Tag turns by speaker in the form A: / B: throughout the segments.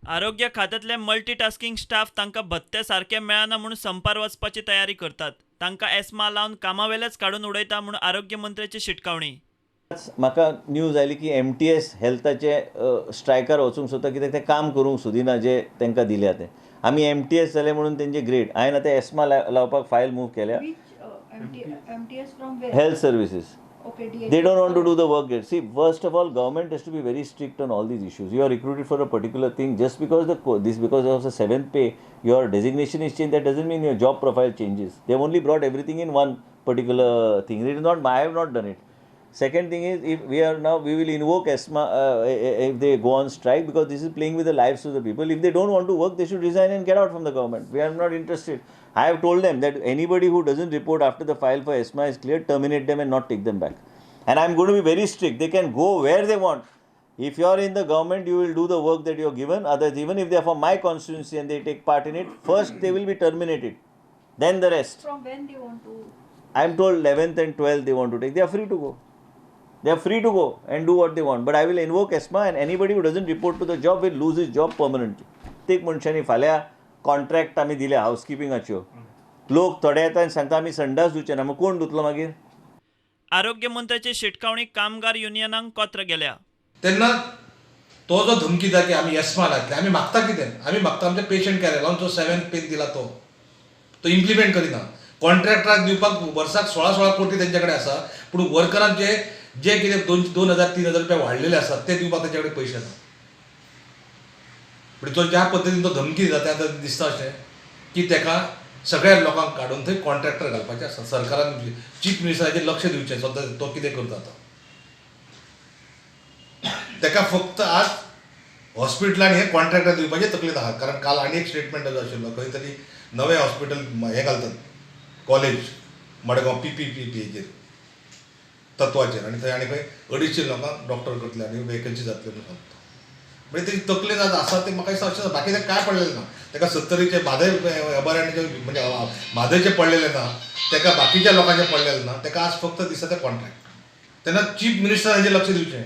A: आरोग्य खात्यांतले multitasking staff तांकां भत्ते सारके मेळना म्हूण संपार वचपाची तयारी करतात. तांकां एस्मा लावन कामावेलेच काडून उडयता म्हूण आरोग्य मंत्र्याची शिटकावणी.
B: म्हाका न्यूज आयली की एमटीएस हेल्थाचे स्ट्रायकार वचूंक सोदता कित्याक ते काम करूंक सोदिना जे तांकां दिल्या ते. आमी एमटीएस जाले म्हणून तेंचे ग्रेड. हांवें आतां एस्मा लावपाक फायल मूव केल्या.
C: MTS from where?
B: Health services.
C: Okay, DHS.
B: They don't want to do the work. See, first of all, government has to be very strict on all these issues. You are recruited for a particular thing. Just because because of the seventh pay, your designation is changed, that doesn't mean your job profile changes. They've only brought everything in one particular thing. It is not, I have not done it. Second thing is, if we are now, we will invoke ESMA if they go on strike, because this is playing with the lives of the people. If they don't want to work, they should resign and get out from the government. We are not interested. I have told them that anybody who doesn't report after the file for ESMA is cleared, terminate them and not take them back. And I am going to be very strict. They can go where they want. If you are in the government, you will do the work that you are given. Others, even if they are from my constituency and they take part in it, first they will be terminated, then the rest.
C: From when they want to?
B: I am told 11th and 12th they want to take. They are free to go. They are free to go and do what they want. But I will invoke ESMA, and anybody who doesn't report to the job will lose his job permanently. प्रत्येक मनशांनी फाल्यां contract आमी दिल्या हावसकिपिंगाच्यो, लोक थोडे येता आनी सांगता आमी संडास धुवचे ना, मग कोण धुतलो मागीर?
A: आरोग्य मंत्र्याची शिटकावणी कामगार युनियनांक कोत्र गेल्या.
D: तेन्ना तो जो धमकी दिता की आमी एस्मा लायतले, आमी मागता कितें? आमी मागता आमच्या पेशंट कॅर अलावन्स जो 7th pen दिला तो तो इम्प्लिमेंट करिना. कॉन्ट्रॅक्टराक दिवपाक वर्साक 16-16 कोटी तेंचे कडेन आसा, पूण वर्करांचे जे कितें 2,000 3,000 रुपया वाडलेले आसात ते दिवपाक तेंचे कडेन पयशे ना. पूण तो ज्या पद्दतीन तो धमकी दिता तें आतां दिसता अशें की तेका सगळ्या लोकांक काडून थंय कॉन्ट्रॅक्टर घालपाचें आसा. सरकारान चीफ मिनिस्टराचेर लक्ष दिवचें सद्दां तो कितें करता तो. तेका फक्त आज हॉस्पिटलान हे कॉन्ट्रॅक्टर दिवपाचें तकलेंत आहा. कारण काल आनी एक स्टेटमेंट जो आशिल्लो, खंय तरी नवें हॉस्पिटल हें घालतात कॉलेज मडगांव PPP हेजेर तत्वाचेर, आनी थंय आनी खंय 250 लोकांक डॉक्टर करतले आनी वेकन्सी जातली म्हणून सांगता. म्हणजे तेजी तकलेन आज आसा तें म्हाका दिसता अशें, बाकी तें कांय पडलेलें ना. तेका सत्तरीचे म्हादय अभयारण्याचे म्हणजे म्हादयचें पडलेलें ना, तेका बाकीच्या लोकांचें पडलेलें ना, तेका आज फक्त दिसता तें कॉन्ट्रॅक्ट. तेन्ना चीफ मिनिस्टर लक्ष दिवचें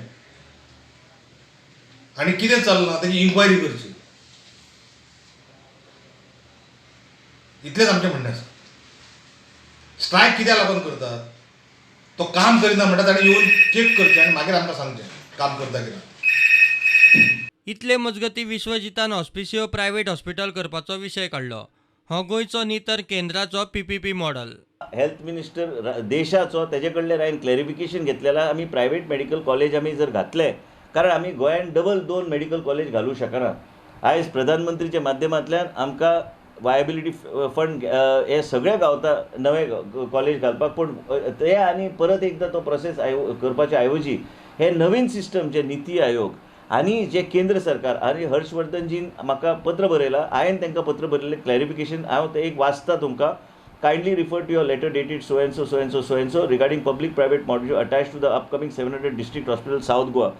D: आनी कितें चल्लां तेजी इन्क्वायरी करची, इतलेंच आमचें म्हणणें आसा. स्ट्रायक कित्याक लागून करतात? तो काम करिना म्हणटा ताणें येवन चॅक करचें आनी मागीर आमकां सांगचें काम करता की ना.
E: इतले मजगती विश्वजितान हॉस्पिसियो प्रायव्हेट हॉस्पिटल करपाचो विशय काडलो. हो गोंयचो न्ही तर केंद्राचो पीपीपी मॉडल.
B: हेल्थ मिनिस्टर देशाचो, तेजे कडल्यान हांवें क्लॅरिफिकेशन घेतलेलें. आमी प्रायव्हेट मेडिकल कॉलेज आमी जर घातले, कारण आमी गोंयांत डबल 2 मेडिकल कॉलेज घालूं शकना. आयज प्रधानमंत्रीच्या माध्यमांतल्यान आमकां वायबिलिटी फंड हे सगळे गावता नवे कॉलेज घालपाक, पूण ते आनी परत एकदां तो प्रोसेस करपाचे ऐवजी हे नवीन सिस्टम जे निती आयोग आनी जे केंद्र सरकार आनी हर्षवर्धनजीन म्हाका पत्र बरयलां, हांवें तांकां पत्र बरयलें क्लॅरिफिकेशन. हांव तें एक वाचता तुमकां. Kindly refer to your letter dated so and so, so and so, so and so regarding public private model attached to the upcoming 700 district hospital South Goa.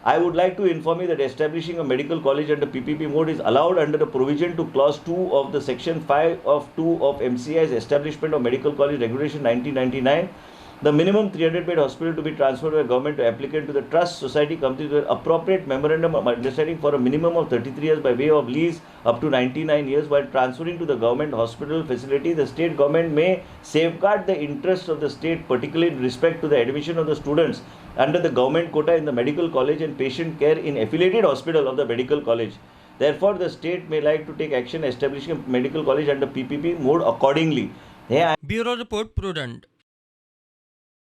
B: I would like to inform you that establishing a medical college under PPP mode is allowed under the provision to clause 2 of the section 5 of 2 of MCI's establishment of medical college regulation 1999. The minimum 300 bed hospital to be transferred by government to applicant to the trust society companies with appropriate memorandum of understanding for a minimum of 33 years by way of lease up to 99 years. While transferring to the government hospital facility, the state government may safeguard the interests of the state, particularly in respect to the admission of the students under the government quota in the medical college and patient care in affiliated hospital of the medical college. Therefore, the state may like to take action establishing a medical college under PPP mode accordingly.
E: Bureau Report, Prudent.